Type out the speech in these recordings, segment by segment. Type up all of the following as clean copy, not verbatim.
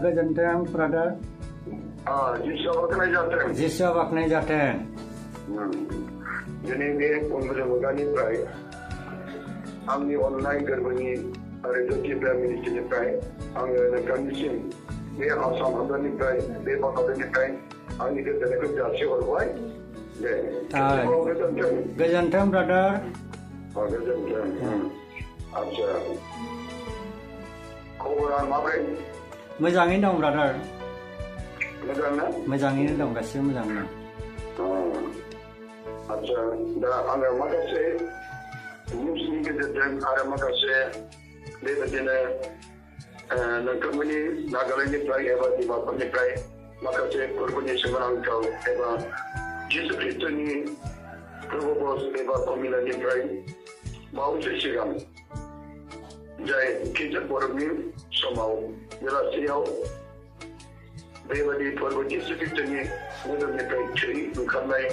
Gojonteng, brother. Jiswa baknai jaten. Jadi ini pembeli megani pray. Angni online gerbani ada J.P.M ministry pray. Angni kondisi dia asam megani pray. Dia bakal pray. Angni kita nak jadi orang. Gojonteng, brother. Gojonteng. Aja. Koboran mabre. Moजाङैनो dong, brother. Moजाङैनो dong, गासिबो मोजाङैनो. Aja, dah angga makasih. Muslim kita ada makasih. Dia Nt.Carmel Nagaland ni pray, J.P.M ni pray. Makasih korbannya sebarang kau. Jesus Kristo ni Prabhu J.P.M ni pray. Mau sesiram. Jai kita korban semau. Jelas siau. Bebadi Prabhu Jesus Kristo ni mudah ni pray ciri bukan lain.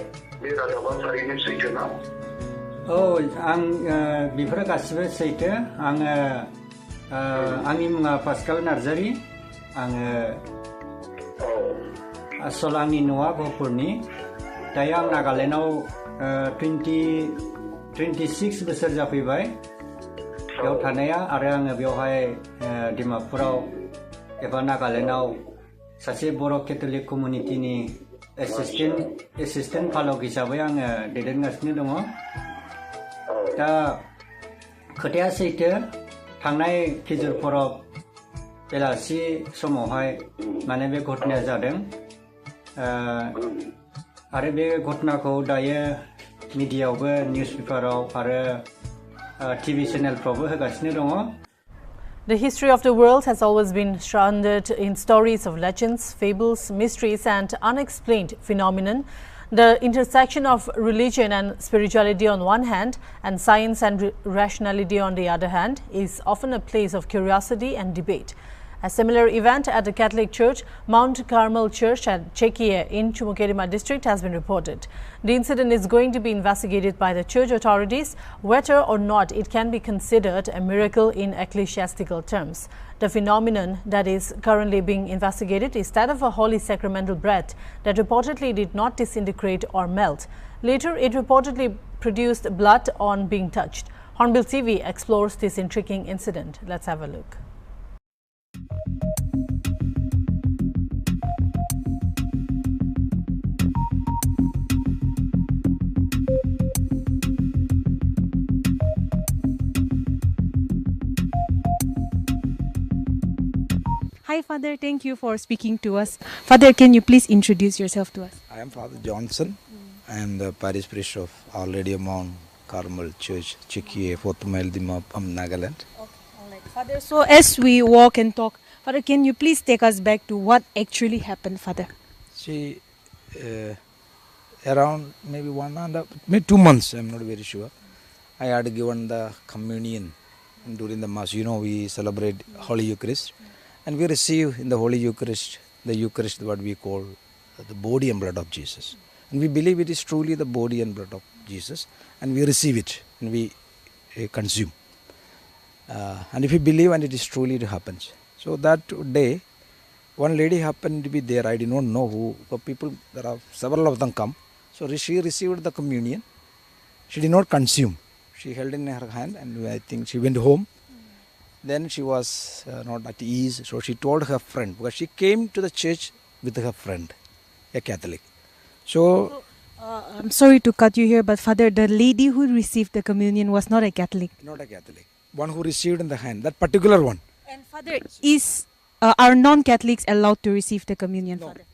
Oh, ang bifra kasih sejauh ang angin menga Pascal Narzari ang asal angin Noah Bopurni, dayang Nagaland 26 besar japi bay, jauh tanaya ada ang biawai di Mapurau, eva Nagaland sasi Borok Catholic community ni assistant fellow hisaबै आङो दैदेनगासिनो दङ दा खोथाया सैथो थांनाय खेजुर परब बेलासि समावहाय माने बे घटनाया जादों आरो बे घटनाखौ दायो मिडियायावबो निउस पेपाराव आरो टिभि चेनेलफ्रावबो होगासिनो दङ. The history of the world has always been shrouded in stories of legends, fables, mysteries and unexplained phenomenon. The intersection of religion and spirituality on one hand and science and rationality on the other hand is often a place of curiosity and debate. A similar event at the Catholic Church, Mt.Carmel Church at J.P.M in Chumoukdima district has been reported. The incident is going to be investigated by the church authorities, whether or not it can be considered a miracle in ecclesiastical terms. The phenomenon that is currently being investigated is that of a holy sacramental bread that reportedly did not disintegrate or melt. Later, it reportedly produced blood on being touched. Hornbill TV explores this intriguing incident. Let's have a look. Hi, Father. Thank you for speaking to us. Father, can you please introduce yourself to us? I am Father Johnson. I am the parish priest of Our Lady of Mt.Carmel Church, Chumoukdima Nagaland. Okay, all right. Father, so as we walk and talk, Father, can you please take us back to what actually happened, Father? See, around maybe 2 months, I am not very sure, I had given the communion during the Mass. You know, we celebrate Holy Eucharist. And we receive in the Holy Eucharist, what we call the body and blood of Jesus. And we believe it is truly the body and blood of Jesus. And we receive it and we consume. And if we believe and it is truly, it happens. So that day, one lady happened to be there. I did not know who. But people, there are several of them come. So she received the communion. She did not consume. She held in her hand and I think she went home. Then she was not at ease, so she told her friend, because she came to the church with her friend, a Catholic. So, I'm sorry to cut you here, but Father, the lady who received the communion was not a Catholic. Not a Catholic. One who received in the hand, that particular one. And Father, are non-Catholics allowed to receive the communion, No, Father?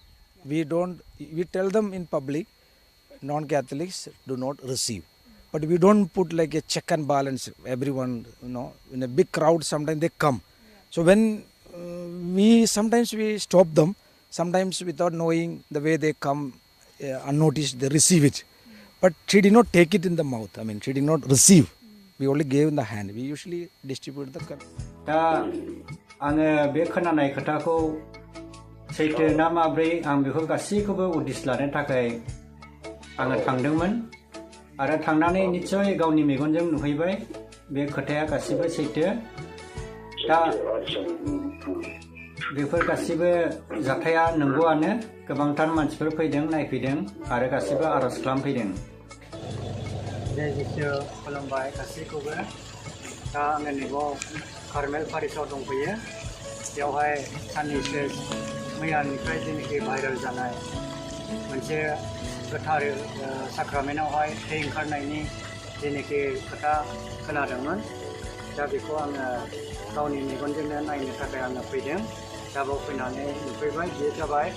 we don't. We tell them in public, non-Catholics do not receive. But we don't put like a check and balance. Everyone, in a big crowd, sometimes they come. So when sometimes we stop them, sometimes without knowing the way they come, unnoticed, they receive it. But she did not take it in the mouth. I mean, she did not receive. We only gave in the hand. We usually distribute the cup. आङो बे खोनानाय खोथाखौ सैथो ना माब्रै आं बेखौ गासैखौबो उदिस लानो थाखाय आङो थांदोंमोन आरो थांनानै निश्चय गावनि मेगनजों नुहैबाय बे खोथाया गासिबो सैथो दा बेफोर गासिबो जाथाया नंगौआनो गोबांथार मानसिफोर फैदों नायफैदों आरो गासिबो आरज खालामफैदों जय जिसु खुलुमबाय गासैखौबो दा आङो नैबाव कार्मेल पारिसाव दंफैयो बेवहाय साननैसो मैयानिफ्राय जेनाखि भाइरेल जानाय मोनसे गोथार साक्रामेन्टआवहाय थै ओंखारनायनि जेनाखि खोथा खोनादोंमोन दा बेखौ आङो गावनि मेगनजोंनो नायनो थाखाय आङो फैदों दा बाव फैनानै नुफैबाय बेयो जाबाय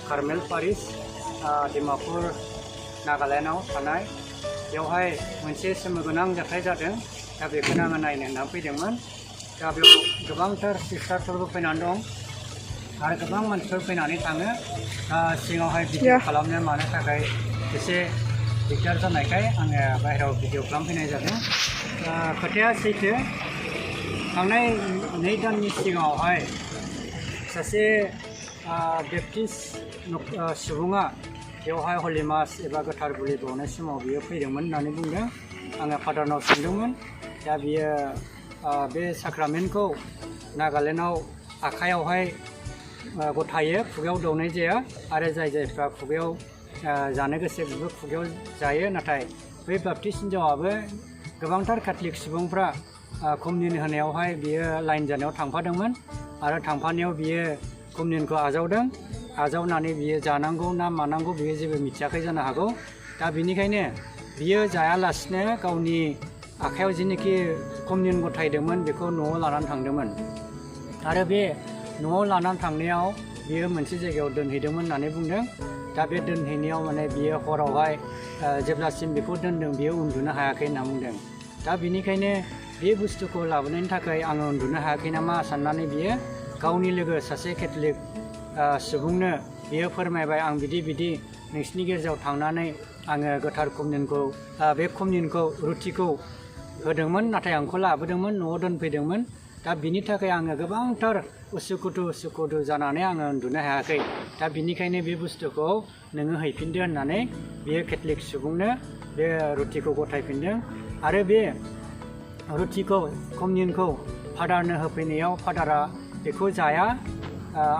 कार्मेल पारिस डिमापुर नागालेण्डआव थानाय बेवहाय मोनसे सोमोगोनां जाथाय जादों दा बेखौनो आङो नायनो होननानै फैदोंमोन दा बेयाव गोबांथार सिस्टारफोरबो फैनानै दं आरो गोबां मानसिफोर फैनानै थाङो सिङावहाय भिडिअ खालामनो मानो थाखाय एसे दिगदार जानायखाय आङो बाहेरायाव भिडिअ खालामफैनाय जादों खोथाया सैथो थांनाय 2 दाननि सिगाङावहाय सासे बेप्टिस्ट सुबुङा बेवहाय हलि मास एबा गोथार बुलि बावनाय समाव बियो फैदोंमोन होननानै बुंदों आङो फादारनाव सोंदोंमोन दा बियो बे साक्रामेन्टखौ नागालेण्डआव आखायावहाय गथायो खुगायाव दौनाय जाया आरो जायफ्रा खुगायाव जानो गोसो बेबो खुगायाव जायो नाथाय बै बाप्टिस्ट हिन्जावाबो गोबांथार केथलिक सुबुंफ्रा कमिउनियन होनायावहाय बियो लाइन जानायाव थांफादोंमोन आरो थांफानायाव बियो कमिउनियनखौ आजावनानै बियो जानांगौ ना मानांगौ बियो जेबो मिथियाखै जानो हागौ दा बिनिखायनो बियो जायालासिनो गावनि आखायाव जेनोखि कमिउनियन गथायदोंमोन बेखौ न'आव लानानै थांदोंमोन आरो बे न'आव लानानै थांनायाव बियो मोनसे जायगायाव दोनहैदोंमोन होननानै बुंदों दा बे दोनहैनायाव माने बियो हरावहाय जेब्लासिम बेखौ दोनदों बियो उन्दुनो हायाखै होनना बुंदों दा बिनिखायनो बे बुस्थुखौ लाबोनायनि थाखाय आङो उन्दुनो हायाखै नामा साननानै बियो गावनि लोगो सासे केथलिक सुबुंनो बियो फोरमायबाय आं बिदि नोंसिनि गेजेराव थांनानै आङो गोथार कमिउनियनखौ बे कमिउनियनखौ रुटिखौ होदोंमोन नाथाय आंखौ लाबोदोंमोन न'आव दोनफैदोंमोन दा बिनि थाखाय आङो गोबांथार उसुखुथु जानानै आङो उन्दुनो हायाखै दा बिनिखायनो बे बुस्थुखौ नोङो हैफिनदो होननानै बियो केथलिक सुबुंनो बे रुटिखौ गथायफिनदों आरो बे रुटिखौ कमिउनियनखौ फादारनो होफैनायाव फादारा बेखौ जाया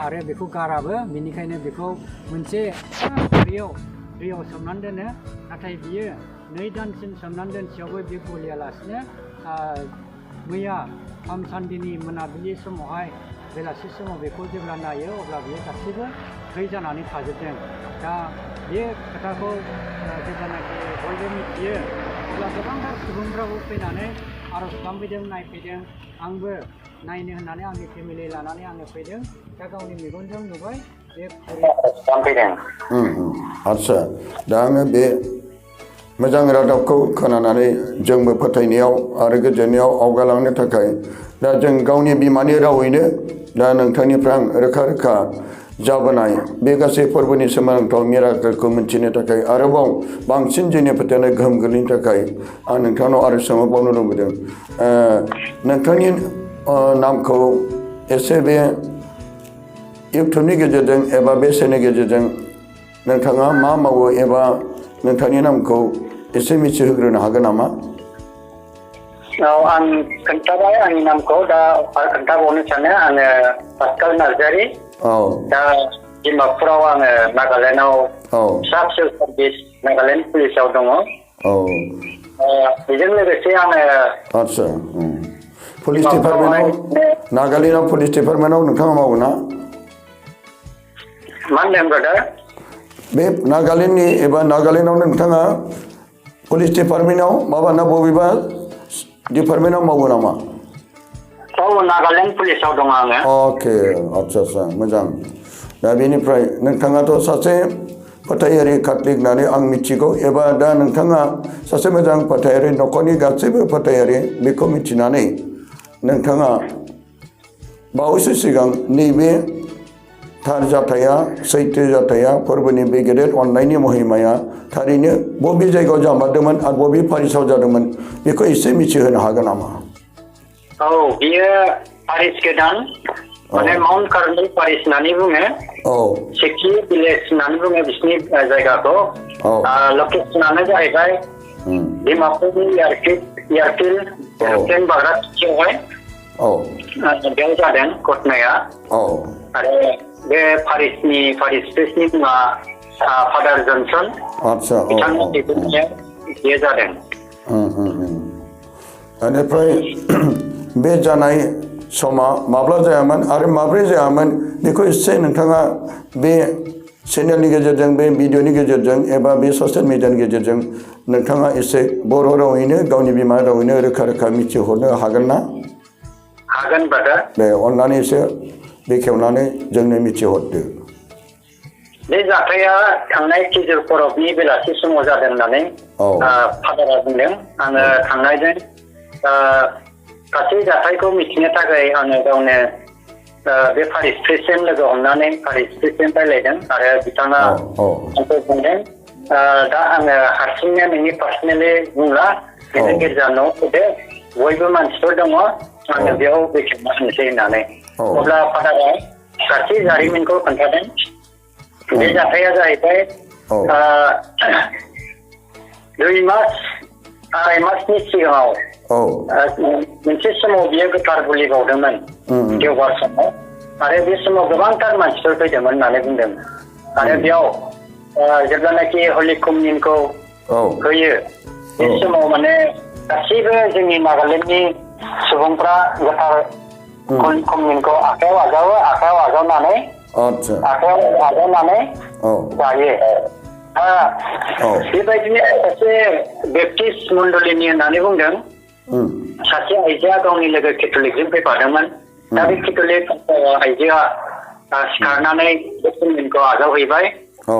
आरो बेखौ गाराबो बिनिखायनो बेखौ मोनसे दैयाव सोमनानै दोनो नाथाय बियो 2 दानसिम सोमनानै दोनसेयावबो बे गलियालासिनो मैया सानदिनि मोनाबिलि समावहाय बेलासि समाव बेखौ जेब्ला नायो अब्ला बियो गासैबो थै जानानै थाजोबदों दा बे खोथाखौ जेब्लानाखि बयबो मिथियो अब्ला गोबांथार सुबुंफ्राबो फैनानै आरज खालामफैदों नायफैदों आंबो नायनो होननानै आंनि फेमिलि लानानै आङो फैदों दा गावनि मेगनजों नुबाय बे खालामफैदों आदसा दा आङो बे मोजां रादाबखौ खोनानानै जोंबो फोथायनायाव आरो गोजोननायाव आवगायलांनो थाखाय दा जों गावनि बिमानि रावैनो दा नोंथांनिफ्राय आं रोखा जाबोनाय बे गासै फोरबोनि सोमोनांथाव मिराकेलखौ मिन्थिनो थाखाय आरोबाव बांसिन जोंनि फोथायनाय गोहोम गोग्लैनो थाखाय आं नोंथांनाव आरो सोंबावनो लुबैदों नोंथांनि नामखौ एसे बे इउटुबनि गेजेरजों एबा बे चेनेलनि गेजेरजों नोंथाङा मा मावो एबा नोंथांनि नामखौ एसे मिथिहोग्रोनो हागोन नामा? आं खोन्थाबाय आंनि नामखौ दा खोन्थाबावनो सानो आङो पास्काल नार्जारि दा डिमापुराव आङो नागालेण्डआव साब सार्भिस नागालेण्ड पुलिसाव दङ बेजों लोगोसे आङो आदसा पुलिस डिपार्टमेन्टआव नागालेण्डआव पुलिस डिपार्टमेन्टआव नोंथाङा मावो ना? मा होनदों ब्रादार? बे नागालेण्डनि एबा नागालेण्डआव नोंथाङा पुलिस डिपार्टमेन्टआव माबाना बबेबा डिपार्टमेन्टआव मावो नामा? नागालेण्ड पुलिसाव दङ आङो अके आदसा मोजां दा बेनिफ्राय नोंथाङाथ' सासे फोथायारि काथलिक होननानै आं मिथिगौ एबा दा नोंथाङा सासे मोजां फोथायारि न'खरनि गासैबो फोथायारि बेखौ मिथिनानै नोंथाङा बावैसो सिगां नैबे थार जाथाया सैथो जाथाया फोरबोनि बे गेदेर अननायनि महिमाया थारैनो बबे जायगायाव जामारदोंमोन आरो बबे पारिसाव जादोंमोन बेखौ एसे मिथिहोनो हागोन नामा? बियो पारिस गोदान माने माउन्ट कार्मेल पारिस होननानै बुङो सेक्टि भिलेज होननानै बुङो बिसिनि जायगाखौ लकेसनानो जाहैबाय डिमापुरनि एयारफिल्ड बाग्रा खाथियावहाय औ बेयाव जादों घटनाया औ आरो बे पारिस प्रिस्टनि मुङा फादार जनसन आदसा औ बिथांनि बेयो जादों बेनिफ्राय बे जानाय समा माब्ला जायामोन आरो माब्रै जायामोन बेखौ एसे नोंथाङा बे चेनेलनि गेजेरजों बे भिडिअनि गेजेरजों एबा बे ससियेल मिडियानि गेजेरजों नोंथाङा एसे बर' रावैनो गावनि बिमा रावैनो रोखा रोखा मिथिहरनो हागोन ना? हागोन ब्रादार। दे अननानै एसे बेखेवनानै जोंनो मिथिहरदो। बे जाथाया थांनाय खिजुर परबनि बेलासि समाव जादों होननानै फादारा बुंदों। आङो थांनायजों गासै जाथायखौ मिथिनो थाखाय आङो गावनो बे पारिस प्रिस्टजों लोगो हमनानै पारिस प्रिस्टजों रायलायदों आरो बिथाङा आंखौ बुंदों दा आङो हारसिंनो नोंनि पार्सनेलि बुंला बेनो गिर्जा न'आव फैदो बयबो मानसिफोर दङ आङो बेयाव बेखेवना होनोसै होननानै अब्ला फादारा गासै जारिमिनखौ खोन्थादों। बे जाथाया जाहैबाय 2-2.5 मासनि सिगाङाव मोनसे समाव बियो गोथार बुलि बावदोंमोन देवबार समाव आरो बे समाव गोबांथार मानसिफोर फैदोंमोन होननानै बुंदों आरो बेयाव जेब्लानाखि हलि कमिउनियनखौ होयो बे समाव माने गासैबो जोंनि नागालेण्डनि सुबुंफ्रा गोथार कमिउनियनखौ आखायाव आजावनानै जायो। बेबायदिनो सासे बेप्टिस्ट मण्डलिनि होननानै बुंदों सासे आइजोआ गावनि लोगो केथलिकजों फैफादोंमोन। दा बे केथलिक आइजोआ सिखारनानै बे कमिउनियनखौ आजावहैबाय।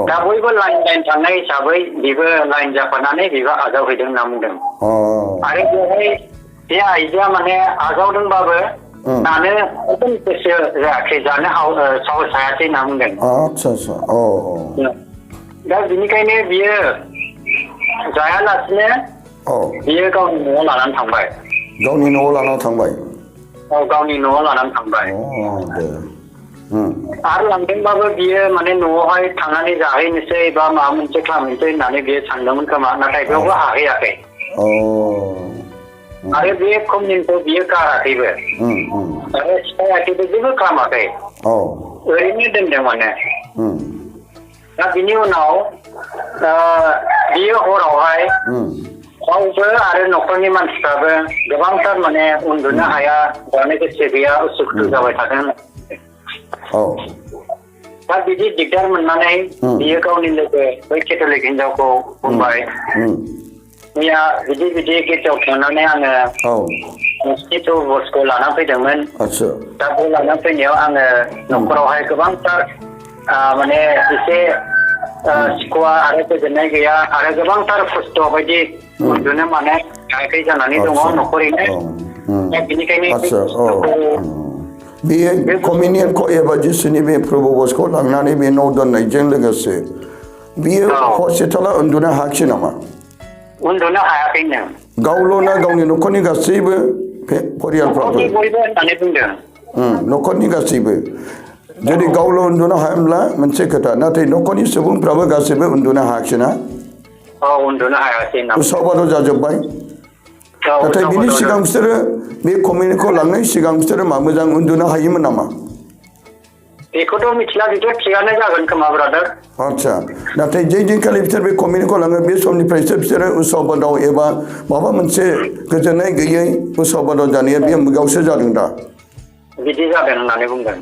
दा बयबो लाइन थांनाय हिसाबै बेबो लाइन जाफानानै बेबो आजावहैदों होनना बुंदों। आरो बेवहाय बे आइजोआ माने आजावदोंबाबो जानो गोसो जायाखै जानो साहस हायाखै होनना बुंदों। दा बिनिखायनो बियो जायालासिनो बियो गावनि न'आव लानानै थांबाय। गावनि न'आव लानानै थांबाय। गावनि न'आव लानानै थांबाय। आरो लांदोंबाबो बियो माने न'आवहाय थांनानै जाहैनोसै बा माबा मोनसे खालामनोसै होननानै बियो सानदोंमोन खोमा नाथाय बेयावबो हाहैयाखै। आरो बे कमिउनियनखौ बियो गाराखैबो आरो सिफायाखैबो जेबो खालामाखै ओरैनो दोनदों माने। दा बिनि उनाव बियो हरावहाय गावबो आरो न'खरनि मानसिफ्राबो गोबांथार माने उन्दुनो हाया जानो गोसो गैया उसुखुथु जाबाय थादों। दा बिदि दिगदार मोननानै बियो गावनि लोगो बै केथलिक हिनजावखौ बुंबाय मैया बिदि गिर्जायाव थांनानै आङो नोंसिनि बसखौ लाना फैदोंमोन। दा बे लाना फैनायाव आङो न'खरावहाय गोबांथार माने एसे सुखुवा आरो गोजोननाय गैया आरो गोबांथार खस्थ' बायदि उन्दुनो माने हायाखै जानानै दङ न'खरैनो। दा बिनिखायनो बे कमिउनियनखौ एबा जिसुनि बे प्रभु बसखौ लांनानै बे न' दोननायजों लोगोसे बियो हस्पिटालाव उन्दुनो हायाखिसै नामा? उन्दुनो हायाखैनो। गावल' ना गावनि न'खरनि गासैबो परियालफ्राबो? बयबो होननानै बुंदों। न'खरनि गासैबो जुदि गावल' उन्दुनो हायाब्ला मोनसे खोथा नाथाय न'खरनि सुबुंफ्राबो गासैबो उन्दुनो हायाखिसै ना? उन्दुनो हायाखै। उसाव-बादाव जाजोब्बाय। नाथाय बिनि सिगां बिसोरो बे कमिउनियनखौ लांनाय सिगां बिसोरो मोजां उन्दुनो हायोमोन नामा? बेखौथ' मिथिला बेथ' थिगानो जागोन खोमा ब्रादार। आदसा नाथाय जे दिनखालि बिसोर बे कमिउनियनखौ लाङो बे समनिफ्रायसो बिसोरो उसाव-बादाव एबा माबा मोनसे गोजोननाय गैयै उसाव-बादाव जानाया बे मुगायावसो जादों दा? बिदि जादों होननानै बुंदों।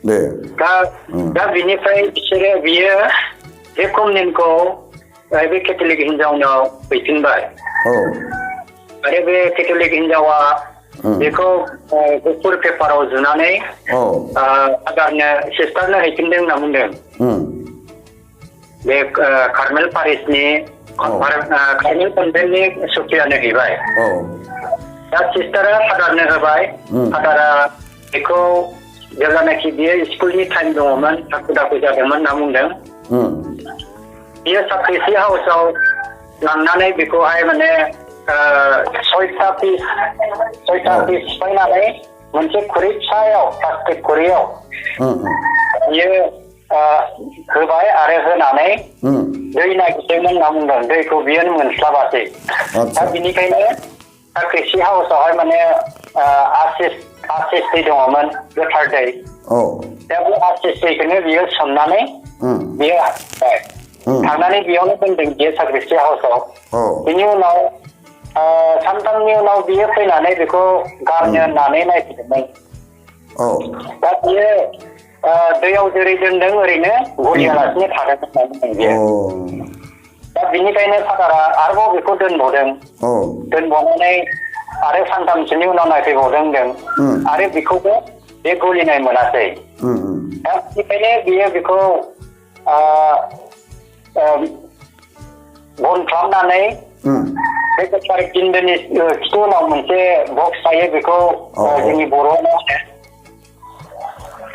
दे दा बिनिफ्राय बियो बे कमिउनियनखौ बे केथलिक हिनजावनाव हैफिनबाय। आरो बे केथलिक हिनजावा बेखौ गुफुर पेपाराव जुनानै फादारनो सिस्टारनो हैफिनदों होनना बुंदों। बे कार्मेल पारिसनि कार्मेल कनभेन्टनि सुप्रियानो हैबाय। दा सिस्टारा फादारनो होबाय। फादारा बेखौ जेब्लानाखि बियो स्कुलनि टाइम दङमोन हाखु-दाखु जादोंमोन होनना बुंदों। बियो साख्रिसि हाउसाव लांनानै बेखौहाय माने 6टा पिस सिफायनानै मोनसे खुरै फिसायाव प्लास्टिक खुरैयाव बियो होबाय आरो होनानै दै नागिरदोंमोन होनना बुंदों। दैखौ बियो मोनस्लाबासै। दा बिनिखायनो साख्रिसि हाउसावहाय माने आसिस दै दङमोन गोथार दै दा बे आसिस दैखौनो बियो सोमनानै बियो थांनानै बेयावनो दोनदों बियो साख्रिसि हाउसाव बिनि उनाव सानथामनि उनाव बियो फैनानै बेखौ गारनो होननानै नायफैदोंमोन दा बियो दैयाव जेरै दोनदों ओरैनो गलियालासिनो थादों होननानै बुंदों बियो दा बिनिखायनो फादारा आरोबाव बेखौ दोनबावनानै आरो सानथामसोनि उनाव नायफैबावदों होनदों आरो बेखौबो बे गलिनाय मोनासै दा बेनिखायनो बियो बेखौ बन खालामनानै बे गोथार बिन्दोनि खिथु उनाव मोनसे बक्स थायो बेखौ जोंनि बर'आव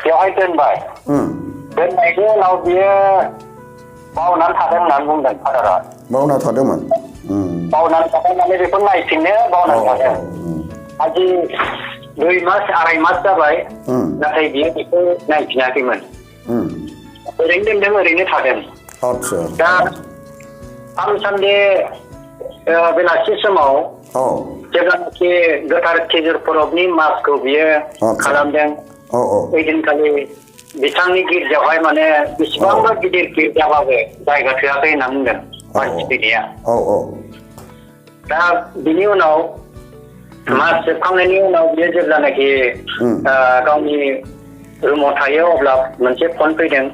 बेवहाय दोनबाय दोननायनि उनाव बियो बावनानै थादों होननानै बुंदों फादारा बावना थादोंमोन बावनानै थादों माने बेखौ नायफिननो बावनानै थादों आजि 2 मास 2.5 मास जाबाय नाथाय बियो बेखौ नायफिनाखैमोन ओरैनो दोनदों ओरैनो थादों दा सानसे बेलासि समाव जेब्लानाखि गोथार खेजुर परबनि मासखौ बियो खालामदों ओइदिनखालि बिथांनि गिर्जायावहाय माने बेसेबांबा गिदिर गिर्जाबाबो जायगा थोआखै होनना बुंदों मानसि फैनाया दा बिनि उनाव मास जोबखांनायनि उनाव बियो जेब्लानाखि गावनि रुमाव थायो अब्ला मोनसे फन फैदों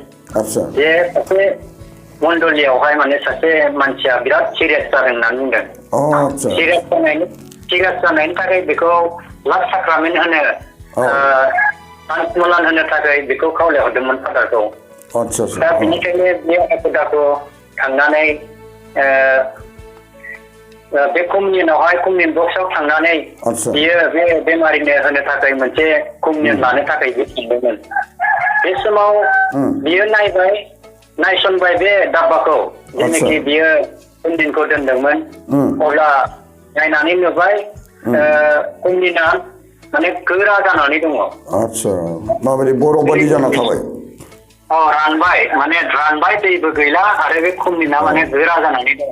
जे सासे मण्डलियावहाय माने सासे मानसिया बिराद सिरियास जादों होननानै बुंदों सिरियास जानायनि थाखाय बेखौ लास्ट साक्रामेन्ट होनो सान्समलान होनो थाखाय बेखौ खावलायहरदोंमोन फादारखौ दा बेनिखायनो बे आखुदाखौ थांनानै बे कमिउनियन बक्सआव थांनानै बियो बे बेमारिनो होनो थाखाय मोनसे कमिउनियन लानो थाखाय बियो थांदोंमोन बे समाव बियो नायसनबाय बे दाब्बाखौ जेनाखि बियो कमिउनियनखौ दोनदोंमोन अब्ला नायनानै नुबाय कमिउनियना माने गोरा जानानै दङ माबायदि बरफ बायदि जाना थाबाय रानबाय दैबो गैला आरो बे कमिउनियना माने गोरा जानानै दङ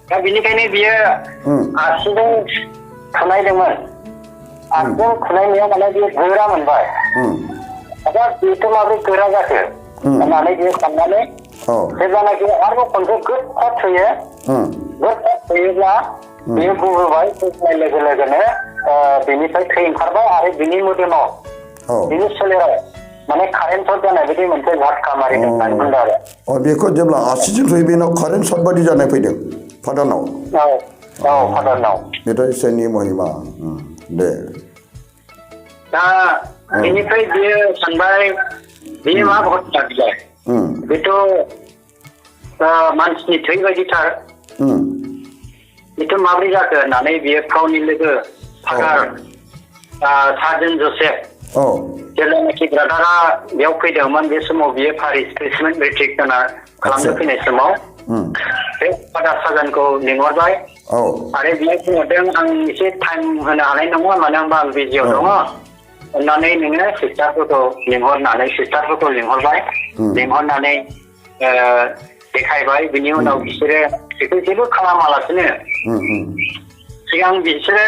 दा बेनिखायनो बियो आसिजों खुनायदोंमोन आसिजों खुनायनायाव माने बियो गोरा मोनबाय दा बेथ' माबोरै गोरा जाखो होननानै बियो साननानै जेब्लानाखि आरोबाव खनसे गोसा थुयोब्ला बियो गुबोबाय गुबुनाय लोगो लोगोनो बिनिफ्राय थै ओंखारबाय आरो बिनि मोदोमाव बिनि सोलेराव माने कारेन्ट सर्ट जानाय बायदि मोनसे झटका मारिदों होननानै बुंदों आरो बेखौ जेब्ला आसिजों थुयो बेनाव कारेन्ट सर्ट बायदि जानाय फैदों फादारनाव फादारनाव बेथ' इसोरनि महिमा दे दा बेनिफ्राय बियो सानबाय बियो मा घटना बिलाय बेथ' मानसिनि थै बायदिथार बेथ' माबोरै जाखो होननानै बियो गावनि लोगो फादार सार्जेन्ट जोसेफ जेब्लानाखि ब्रादारा बेयाव फैदोंमोन बे समाव बियो पारिस क्रिसमेस मेट्रिक खालामनो फैनाय समाव बे फादार सार्जेन्टखौ लिंहरबाय आरो बियो बुंहरदों आं एसे टाइम होनो हानाय नङा मानो होनबा आं बिजियाव दङ अन्नानै नोङो सिस्टारफोरखौ लिंहरबाय लिंहरनानै देखायबाय बिनि उनाव बिसोरो बेखौ जेबो खालामालासिनो सिगां बिसोरो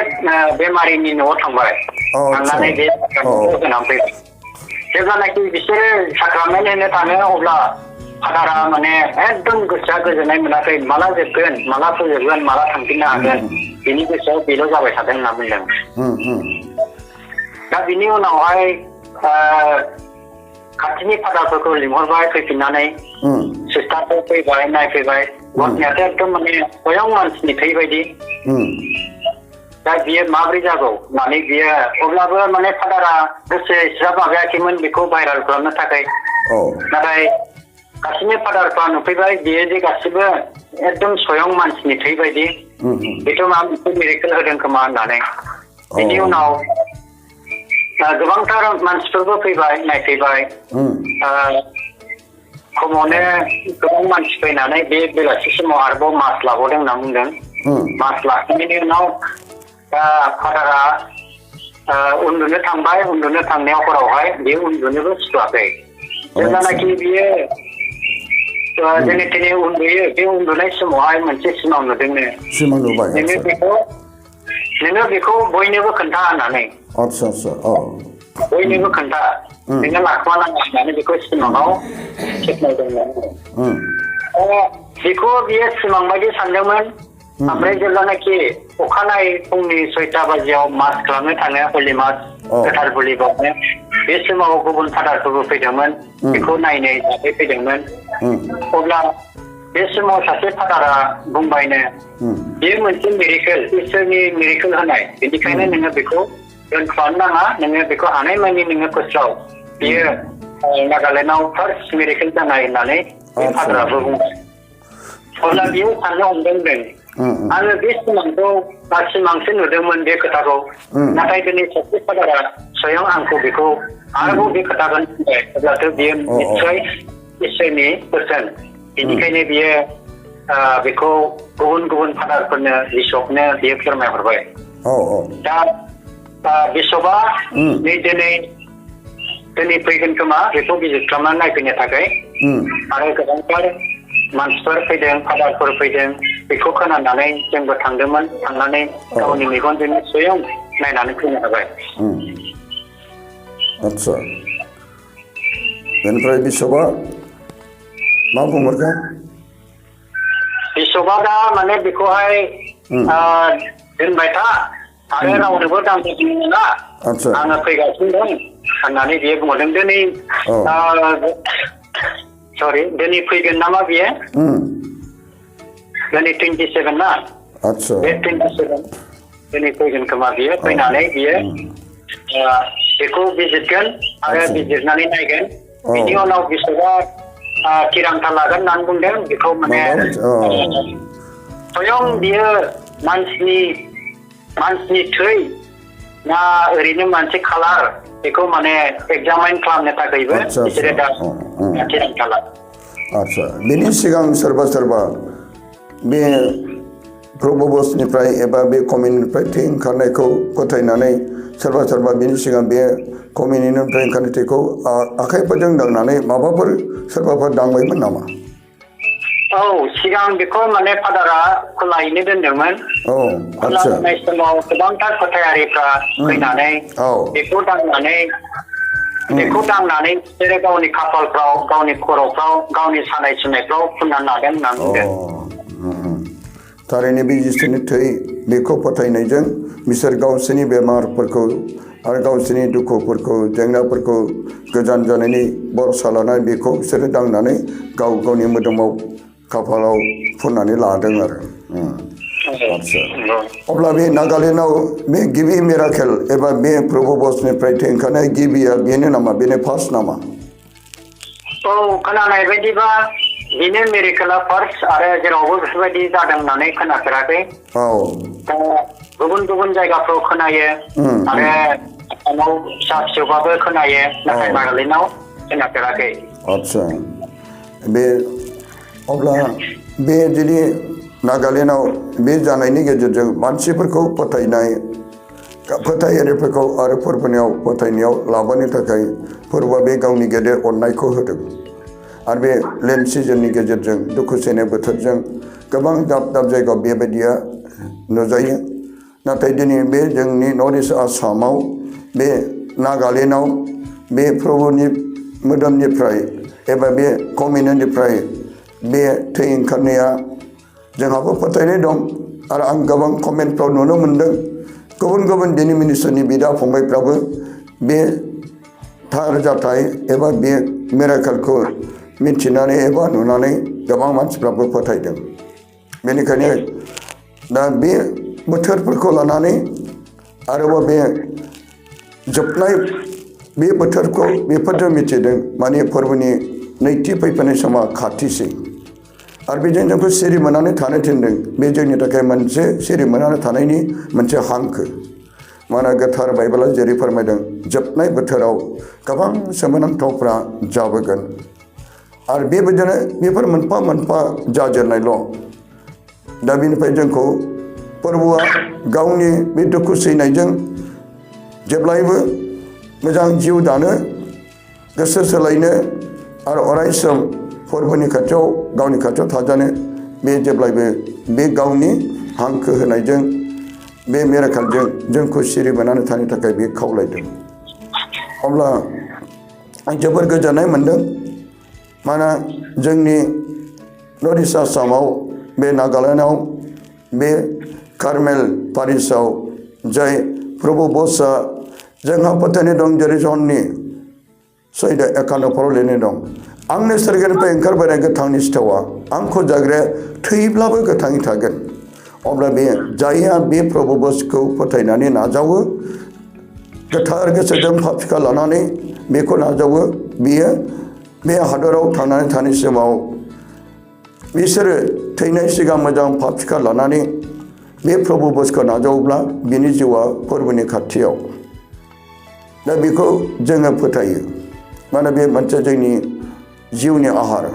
बेमारिनि न'आव थांबाय थांनानै बे होनानै फैबाय जेब्लानाखि बिसोरो साक्रामेन्ट होनो थाङो अब्ला फादारा माने एकदम गोसोआ गोजोननाय मोनाखै माला जोबगोन माला फोजोबगोन माला थांफिननो हागोन बिनि गोसोआव बेल' जाबाय थादों होनना बुंदों दा बिनि उनावहाय खाथिनि फादारफोरखौ लिंहरबाय फैफिननानै सिस्टारफोर फैबाय नायफैबाय घटनायाथ' एकदम माने बयाव मानसिनि थै बायदि दा बियो माबोरै जागौ होननानै बियो अब्लाबो माने फादारा गोसो इसिबां माबायाखैमोन बेखौ भाइरेल खालामनो थाखाय नाथाय गासिबो फादारफ्रा नुफैबाय बियो जे गासिबो एकदम स्वयं मानसिनि थै बायदि बेथ' माबा मोनसे मिरेकल होदों खोमा होननानै बिनि उनाव गोबांथार मानसिफोरबो फैबाय नायफैबाय खमावनो गोबां मानसि फैनानै बे बेलासि समाव आरोबाव मास लाबावदों होनना बुंदों मास लाखांनायनि उनाव फादारा उन्दुनो थांबाय उन्दुनो थांनायाव हरावहाय बियो उन्दुनोबो सुखुवाखै जेब्लानाखि बियो जेने थेने उन्दुयो बे उन्दुनाय समावहाय मोनसे सिमां नुदोंनो सिमां नुबाय नोङो बेखौ नोङो बेखौ बयनोबो खोन्था होननानै आच्छा आच्छा औ बयनोबो खोन्था नोङो लाखुमा नाङा होननानै बेखौ सिमाङाव खेबनायदोंमोन बेखौ बियो सिमां बायदि सानदोंमोन ओमफ्राय जेब्लानाखि अखानायै फुंनि 6टा बाजियाव मास खालामनो थाङो हलि मास गोथार बुलि बावनो बे समाव गुबुन फादारफोरबो फैदोंमोन बेखौ नायनो हिसाबै फैदोंमोन अब्ला बे समाव सासे फादारा बुंबायनो बेयो मोनसे मिरेकल इसोरनि मिरेकल होनाय बेनिखायनो नोङो बेखौ दोनखुमानो नाङा नोङो बेखौ हानायमानि नोङो फोस्राव बियो नागालेण्डआव फार्स्ट मिरेकल जानाय होननानै बे फादाराबो बुंबाय अब्ला बियो साननो हमदों आङो बे सिमांखौ सिमांसो नुदोंमोन बे खोथाखौ नाथाय दिनै सासे फादारा स्वयं आंखौ बेखौ आरोबाव बे खोथाखौ बुंबाय अब्लाथ' बियो निस्सय इसोरनि बोसोन बेनिखायनो बियो बेखौ गुबुन गुबुन फादारफोरनो बिशपनो बियो फोरमायहरबाय दा बिशपआ दिनै फैगोन खोमा बेखौ भिजिट खालामनानै नायफैनो थाखाय आरो गोबांथार मानसिफोर फैदों फादारफोर फैदों बेखौ खोनानानै जोंबो थांदोंमोन थांनानै गावनि मेगनजोंनो स्वयं नायनानै फैनो हाबाय आच्छा बेनिफ्राय बिशपआ मा बुंहरखो बिशपआ दा माने बेखौहाय दोनबाय था आरो रावनोबो दांहोनो मोना आङो फैगासिनो दं होननानै बियो बुंहरदों दिनै फैगोन नामा बियो दिनै 27 ना बे 27 दिनै फैगोन खोमा बियो फैनानै बियो बेखौ बिजिरगोन आरो बिजिरनानै नायगोन बिनि उनाव बिशपआ थिरांथा लागोन होननानै बुंदों बेखौ माने स्वयं बियो मानसिनि थै ना ओरैनो मोनसे कालार बेखौ माने एग्जामाइन खालामनो थाखायबो बिसोरो दा थिरांथा लागोन आच्छा बेनि सिगां सोरबा बे प्रभुबसनिफ्राय एबा बे कमिउनिनिफ्राय थै ओंखारनायखौ फोथायनानै सोरबा बेनि सिगां बे कमिउनिनिफ्राय ओंखारनाय थैखौ आखाइफोरजों दांनानै माबाफोर सोरबाफोर दांबायमोन नामा सिगां बेखौ माने फादारा खुलायैनो दोनदोंमोन खुला दोननाय समाव गोबांथार फोथायारिफ्रा फैनानै बेखौ दांनानै बिसोरो गावनि खाफालफ्राव गावनि खर'फ्राव गावनि सानाय सुनायफ्राव फुननानै लादों होननानै बुंदों थारैनो बे जिसुनि थै बेखौ फोथायनायजों बिसोर गावसोरनि बेमारफोरखौ आरो गावसोरनि दुखुफोरखौ जेंनाफोरखौ गोजान जानायनि भरसा लानानै बेखौ बिसोरो दांनानै गावनि मोदोमाव खाफालाव फुननानै लादों आरो आच्छा अब्ला बे नागालेण्डआव बे गिबि मिराकेल एबा बे प्रभुबसनिफ्राय थै ओंखारनाय गिबिया बेनो नामा बेनो फार्स्ट नामा खोनानाय बायदिबा बेनो मिरेकेला फार्स्ट आरो जेरावबो बेफोरबायदि जादों होननानै खोनाफेराखै गुबुन गुबुन जायगाफ्राव खोनायो आरो आसामाव फिसा फिसौबाबो खोनायो नाथाय नागालेण्डआव खोनाफेराखै आच्छा बे अब्ला बे जुदि नागालेण्डआव बे जानायनि गेजेरजों मानसिफोरखौ फोथायारिफोरखौ आरो फोरबोनियाव फोथायनायाव लाबोनो थाखाय फोरबोआ बे गावनि गेदेर अननायखौ होदों आरो बे लेन्ड सिजननि गेजेरजों दुखु सैनाय बोथोरजों गोबां दाब जायगायाव बेबायदिया नुजायो नाथाय दिनै बे जोंनि नर्थ इस्ट आसामाव बे नागालेण्डआव बे प्रभुनि मोदोमनिफ्राय एबा बे कमिउनिनिफ्राय बे थै ओंखारनाया जोंहाबो फोथायनाय दं आरो आं गोबां कमेन्टफ्राव नुनो मोन्दों गुबुन डिनोमिनेसननि बिदा फंबायफ्राबो बे थार जाथाय एबा बे मिराकेलखौ मिथिनानै एबा नुनानै गोबां मानसिफ्राबो फोथायदों बेनिखायनो दा बे बोथोरफोरखौ लानानै आरोबाव बे जोबनाय बे बोथोरखौ बेफोरजों मिथिदों माने फोरबोनि नैथि फैफिननाय समा खाथिसै आरो बेजों जोंखौ सिरि मोननानै थानो थिनदों बे जोंनि थाखाय मोनसे सिरि मोननानै थानायनि मोनसे हांखो मानोना गोथार बाइबेला जेरै फोरमायदों जोबनाय बोथोराव गोबां सोमोनांथावफ्रा जाबोगोन आरो बेबायदिनो बेफोर मोनफा मोनफा जाजेननायल' दा बेनिफ्राय जोंखौ फोरबोआ गावनि बे दुखु सैनायजों जेब्लायबो मोजां जिउ दानो गोसो सोलायनो आरो अरायसम फोरबोनि खाथियाव गावनि खाथियाव थाजानो बे जेब्लायबो बे गावनि हांखो होनायजों बे मिराकेलजों जोंखौ सिरि मोननानै थानो थाखाय बे खावलायदों अब्ला आं जोबोर गोजोननाय मोन्दों मानोना जोंनि नर्थ इस्ट आसामाव बे नागालेण्डआव बे कार्मेल पारिसआव जाय प्रभु बसआ जोंहा फोथायनाय दं जेरै जननि 6:51 लिरनाय दं आंनि सोरगिदिंनिफ्राय ओंखारबोनाय गोथांनि सिथावा आंखौ जाग्राया थैब्लाबो गोथाङै थागोन अब्ला बे जायहा बे प्रभु बसखौ फोथायनानै नाजावो गोथार गोसोजों पापिखा लानानै बेखौ नाजावो बियो बे हादराव थांनानै थानाय समाव बिसोरो थैनाय सिगां मोजां पापिखा लानानै बे प्रभु बसखौ नाजावोब्ला बिनि जिउआ फोरबोनि खाथियाव दा बेखौ जोङो फोथायो माने बे मोनसे जोंनि जिउनि आहार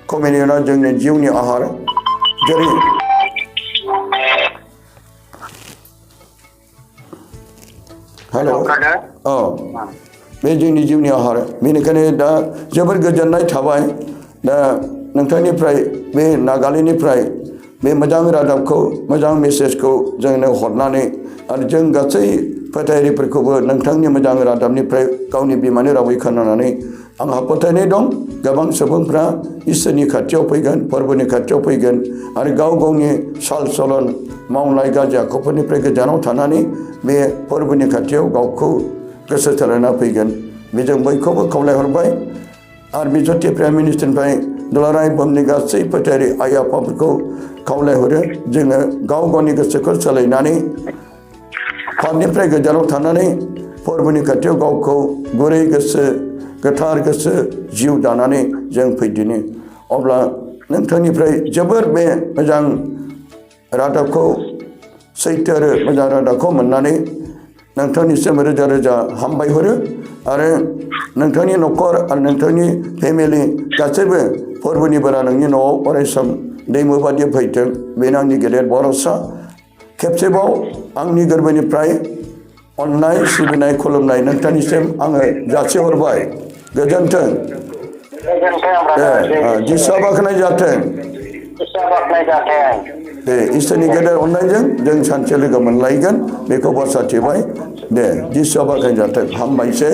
कमिउनियना जोंनि जिउनि आहार जेरै हेल' बे जोंनि जिउनि आहार बेनिखायनो दा जोबोर गोजोननाय थाबाय दा नोंथांनिफ्राय बे नागालेण्डनिफ्राय बे मोजां रादाबखौ मोजां मेसेजखौ जोंनो हरनानै आरो जों गासै फोथायारिफोरखौबो नोंथांनि मोजां रादाबनिफ्राय गावनि बिमानि रावै खोनानानै आंहा फोथायनाय दं गोबां सुबुंफ्रा इसोरनि खाथियाव फैगोन फोरबोनि खाथियाव फैगोन आरो गाव गावनि साल चलन मावनाय गाज्रि आखुफोरनिफ्राय गोजानाव थानानै बे फोरबोनि खाथियाव गावखौ गोसो थोलायना फैगोन बेजों बयखौबो खावलायहरबाय आरो बे J.P.M मिनिस्ट्रिनिफ्राय दुलाराय बुहुमनि गासै फोथायारि आइ आफाफोरखौ खावलायहरो जोङो गाव गावनि गोसोखौ सोलायनानै पापनिफ्राय गोजानाव थानानै फोरबोनि खाथियाव गावखौ गुरै गोसो गोथार गोसो जिउ दानानै जों फैदिनो अब्ला नोंथांनिफ्राय जोबोर बे मोजां रादाबखौ सैथो आरो मोजां रादाबखौ मोननानै नोंथांनिसिम रोजा रोजा हामबायहरो आरो नोंथांनि न'खर आरो नोंथांनि फेमिलि गासैबो फोरबोनि बारा नोंनि न'आव अरायसम दैमु बादि फैथों बेनो आंनि गेदेर भरसा खेबसेबाव आंनि गोरबोनिफ्राय अननाय सिबिनाय खुलुमनाय नोंथांनिसिम आङो जासिहरबाय गोजोन्थों जिसुआ बाख्नाय जाथों दे इसोरनि गेदेर अननायजों जों सानसे लोगो मोनलायगोन बेखौ बाथ्रा थिबाय दे जिसुआ बाख्नाय जाथों हामबायसै